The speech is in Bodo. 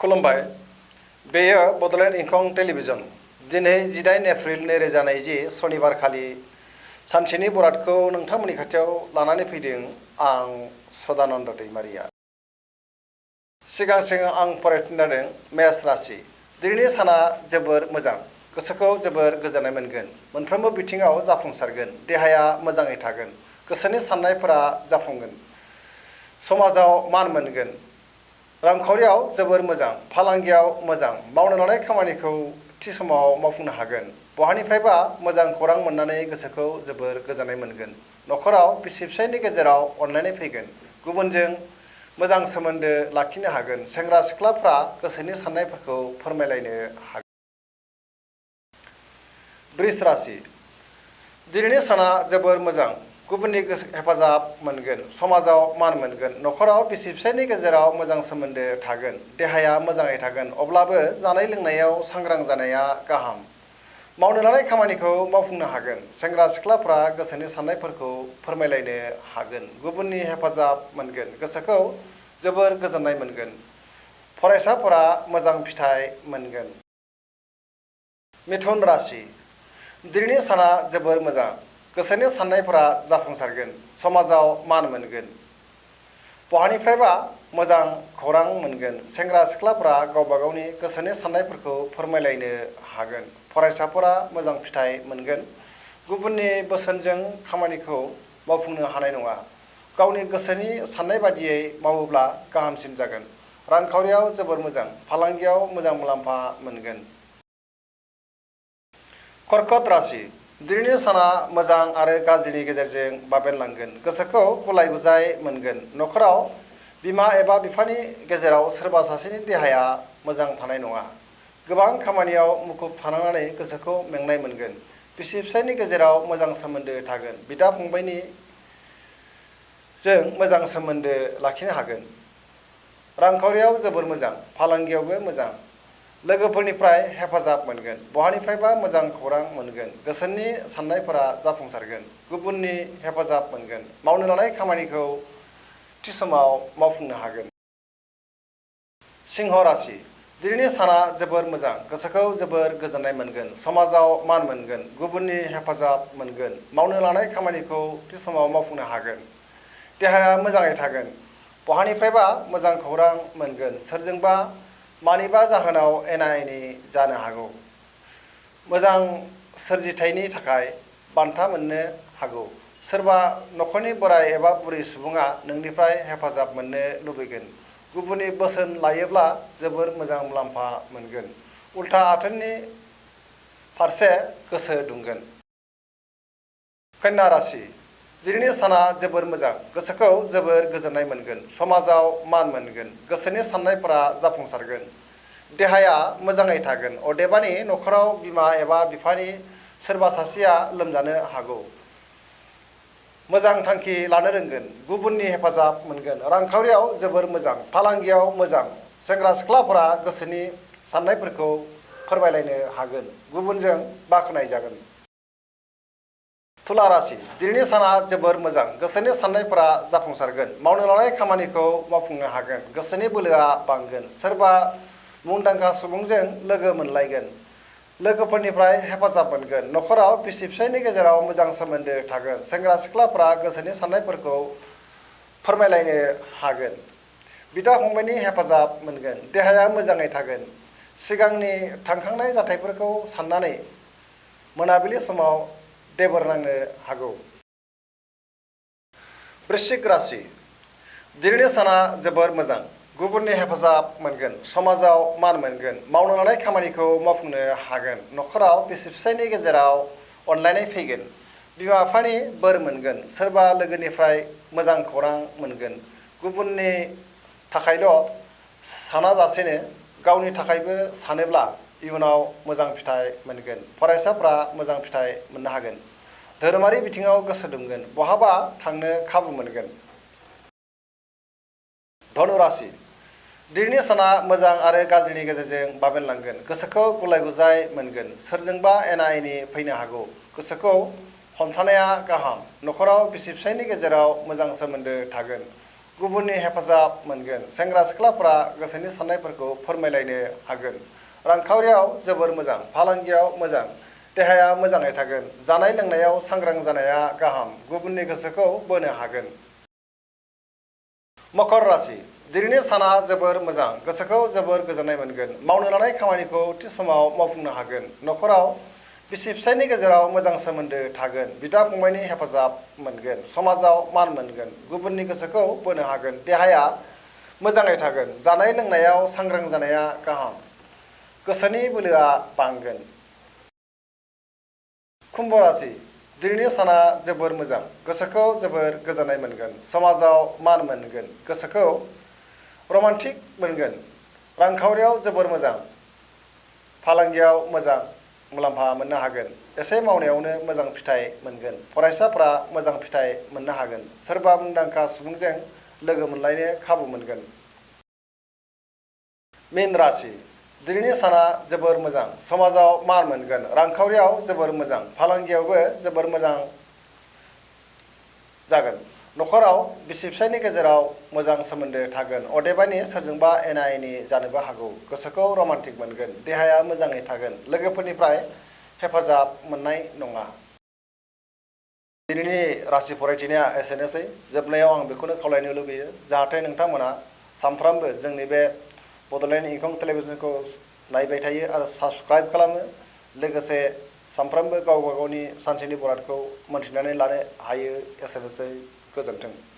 खुलुमबाय बेयो बड'लेण्ड इंखं टेलिभिजन दिनै 18 एप्रिल 2020 सनिबारखालि सानसेनि बरादखौ नोंथांमोननि खाथियाव लानानै फैदों आं सदानन्द दैमारिया। सिगां आं फरायथिना जादों मेष राशि। दिनैनि साना जोबोर मोजां, गोसोखौ जोबोर गोजोननाय मोनगोन, मोनफ्रोमबो बिथिङाव जाफुंसारगोन, देहाया मोजाङै थागोन, गोसोनि साननायफोरा जाफुंगोन, समाजाव मान मोनगोन, रांखावरियाव जोबोर मोजां, फालांगियाव मोजां, मावनो लानाय खामानिखौ थि समाव मावफुंनो हागोन, बहानिफ्रायबा मोजां खौरां मोननानै गोसोखौ जोबोर गोजोननाय मोनगोन, न'खराव बिसि फिसायनि गेजेराव अनलायनाय फैगोन, गुबुनजों मोजां सोमोन्दो लाखिनो हागोन, सेंग्रा सिख्लाफ्रा गोसोनि साननायफोरखौ फोरमायलायनो हागोन। वृष राशि। दिनैनि साना जोबोर मोजां, गुबुननि हेफाजाब मोनगोन, समाजाव मान मोनगोन, न'खराव बिसि फिसायनि गेजेराव मोजां सोमोन्दो थागोन, देहाया मोजाङै थागोन, अब्लाबो जानाय लोंनायाव सांग्रां जानाया गाहाम, मावनो लानाय खामानिखौ मावफुंनो हागोन, सेंग्रा सिख्लाफ्रा गोसोनि साननायफोरखौ फोरमायलायनो हागोन, गुबुननि हेफाजाब मोनगोन, गोसोखौ जोबोर गोजोननाय मोनगोन, फरायसाफोरा मोजां फिथाइ मोनगोन। मिथुन राशि। दिनैनि साना जोबोर मोजां, गोसोनि साननायफोरा जाफुंसारगोन, समाजाव मान मोनगोन, बहानिफ्रायबा मोजां खौरां मोनगोन, सेंग्रा सिख्लाफ्रा गावबा गावनि गोसोनि साननायफोरखौ फोरमायलायनो हागोन, फरायसाफोरा मोजां फिथाइ मोनगोन, गुबुननि बोसोनजों खामानिखौ मावफुंनो हानाय नङा, गावनि गोसोनि साननाय बादियै मावोब्ला गाहामसिन जागोन, रांखावरियाव जोबोर मोजां, फालांगियाव मोजां मुलाम्फा मोनगोन। कर्कट राशि। दिनैनि साना मोजां आरो गाज्रिनि गेजेरजों बाबेनलांगोन, गोसोखौ गुलाय गुजाय मोनगोन, न'खराव बिमा एबा बिफानि गेजेराव सोरबा सासेनि देहाया मोजां थानाय नङा, गोबां खामानियाव मुखुब थानांनानै गोसोखौ मेंनाय मोनगोन, बिसि फिसायनि गेजेराव मोजां सोमोन्दो थागोन, बिदा फंबायनि जों मोजां सोमोन्दो लाखिनो हागोन, रांखावरियाव जोबोर मोजां, फालांगियावबो मोजां, लोगोफोरनिफ्राय हेफाजाब मोनगोन, बहानिफ्रायबा मोजां खौरां मोनगोन, गोसोनि साननायफोरा जाफुंसारगोन, गुबुननि हेफाजाब मोनगोन, मावनो लानाय खामानिखौ थि समाव मावफुंनो हागोन। सिंह राशि। दिनैनि साना जोबोर मोजां, गोसोखौ जोबोर गोजोननाय मोनगोन, समाजाव मान मोनगोन, गुबुननि हेफाजाब मोनगोन, मावनो लानाय खामानिखौ थि समाव मावफुंनो हागोन, देहाया मोजाङै थागोन, बहानिफ्रायबा मोजां खौरां मोनगोन, सोरजोंबा मानिबा जाहोनाव एना एनि जानो हागौ, मोजां सोरजिथायनि थाखाय बान्था मोननो हागौ, सोरबा न'खरनि बोराय एबा बुरै सुबुङा नोंनिफ्राय हेफाजाब मोननो लुबैगोन, गुबुननि बोसोन लायोब्ला जोबोर मोजां मुलाम्फा मोनगोन, उल्था आथोननि फारसे गोसो दुंगोन। कन्या राशि। दिनैनि साना जोबोर मोजां, गोसोखौ जोबोर गोजोननाय मोनगोन, समाजाव मान मोनगोन, गोसोनि साननायफोरा जाफुंसारगोन, देहाया मोजाङै थागोन, अदेबानि न'खराव बिमा एबा बिफानि सोरबा सासेया लोमजानो हागौ, मोजां थांखि लानो रोंगोन, गुबुननि हेफाजाब मोनगोन, रांखावरियाव जोबोर मोजां, फालांगियाव मोजां, सेंग्रा सिख्लाफोरा गोसोनि साननायफोरखौ फोरमायलायनो हागोन, गुबुनजों बाख्नायजागोन। तुला राशि। दिनैनि साना जोबोर मोजां, गोसोनि साननायफोरा जाफुंसारगोन, मावनो लानाय खामानिखौ मावफुंनो हागोन, गोसोनि बोलोआ बांगोन, सोरबा मुंदांखा सुबुंजों लोगो मोनलायगोन, लोगोफोरनिफ्राय हेफाजाब मोनगोन, न'खराव बिसि फिसायनि गेजेराव मोजां सोमोन्दो थागोन, सेंग्रा सिख्लाफ्रा गोसोनि साननायफोरखौ फोरमायलायनो हागोन, बिदा फंबायनि हेफाजाब मोनगोन, देहाया मोजाङै थागोन, सिगांनि थांखांनाय जाथायफोरखौ साननानै मोनाबिलि समाव देबोर नांनो हागौ। वृश्चिक राशि। दिनैनि साना जोबोर मोजां, गुबुननि हेफाजाब मोनगोन, समाजाव मान मोनगोन, मावनो लानाय खामानिखौ मावफुंनो हागोन, न'खराव बिसि फिसायनि गेजेराव अनलायनाय फैगोन, बिमा बिफानि बोर मोनगोन, सोरबा लोगोनिफ्राय मोजां खौरां मोनगोन, गुबुननि थाखायल' सानाजासेनो गावनि थाखायबो सानोब्ला इयुनाव मोजां फिथाइ मोनगोन, फरायसाफ्रा मोजां फिथाइ मोननो हागोन, धोरोमारि बिथिङाव गोसो दुंगोन, बहाबा थांनो खाबु मोनगोन। धनु राशि। दिनैनि साना मोजां आरो गाज्रिनि गेजेरजों बाबेनलांगोन, गोसोखौ गुलाय गुजाय मोनगोन, सोरजोंबा एना एनि फैनो हागौ, गोसोखौ हमथानाया गाहाम, न'खराव बिसि फिसायनि गेजेराव मोजां सोमोन्दो थागोन, गुबुननि हेफाजाब मोनगोन। सेंग्रा सिख्लाफोरा गोसोनि साननायफोरखौ फोरमायलायनो हागोन। रांखावरियाव जोबोर मोजां, फालांगियाव मोजां, देहाया मोजाङै थागोन। जानाय लोंनायाव सांग्रां जानाया गाहाम, गुबुननि गोसोखौ बोनो हागोन। मकर राशि, दिनैनि साना जोबोर मोजां, गोसोखौ जोबोर गोजोननाय मोनगोन। मावनो लानाय खामानिखौ थि समाव मावफुंनो हागोन। नखराव बिसि फिसायनि गेजेराव मोजां सोमोन्दो थागोन। बिदा फंबायनि हेफाजाब मोनगोन। समाजाव मान मोनगोन। गुबुननि गोसोखौ बोनो हागोन। देहाया मोजाङै थागोन। जानाय लोंनायाव सांग्रां जानाया गाहाम, गोसोनि बोलोआ बांगोन। कुम्भ राशि, दिनैनि साना जोबोर मोजां, गोसोखौ जोबोर गोजोननाय मोनगोन। समाजाव मान मोनगोन। गोसोखौ रमान्टिक मोनगोन। रांखावरियाव जोबोर मोजां, फालांगियाव मोजां मुलाम्फा मोननो हागोन। एसे मावनायावनो मोजां फिथाइ मोनगोन। फरायसाफोरा मोजां फिथाइ मोननो हागोन। सोरबा मुंदांखा सुबुंजों लोगो मोनलायनो खाबु मोनगोन। मीन राशि, दिनैनि साना जोबोर मोजां, समाजाव मान मोनगोन। रांखावरियाव जोबोर मोजां, फालांगियावबो जोबोर मोजां जागोन। नखराव बिसि फिसायनि गेजेराव मोजां सोमोन्दो थागोन। अदेबानि सोरजोंबा एना एनि जानोबो हागौ। गोसोखौ रमान्टिक मोनगोन। देहाया मोजाङै थागोन। लोगोफोरनिफ्राय हेफाजाब मोननाय नङा। दिनैनि राशि फरायथिनाया एसेनोसै। जोबनायाव आं बेखौनो खावलायनो लुगैयो, जाहाथे नोंथांमोना सानफ्रामबो जोंनि बे बड'लेण्ड इंखं टेलिभिजनखौ नायबाय थायो आरो साबस्क्राइब खालामो। लोगोसे सानफ्रामबो गावबा गावनि सानसेनि बरादखौ मोनथिनानै लानो हायो। एसेनोसै, गोजोन्थों।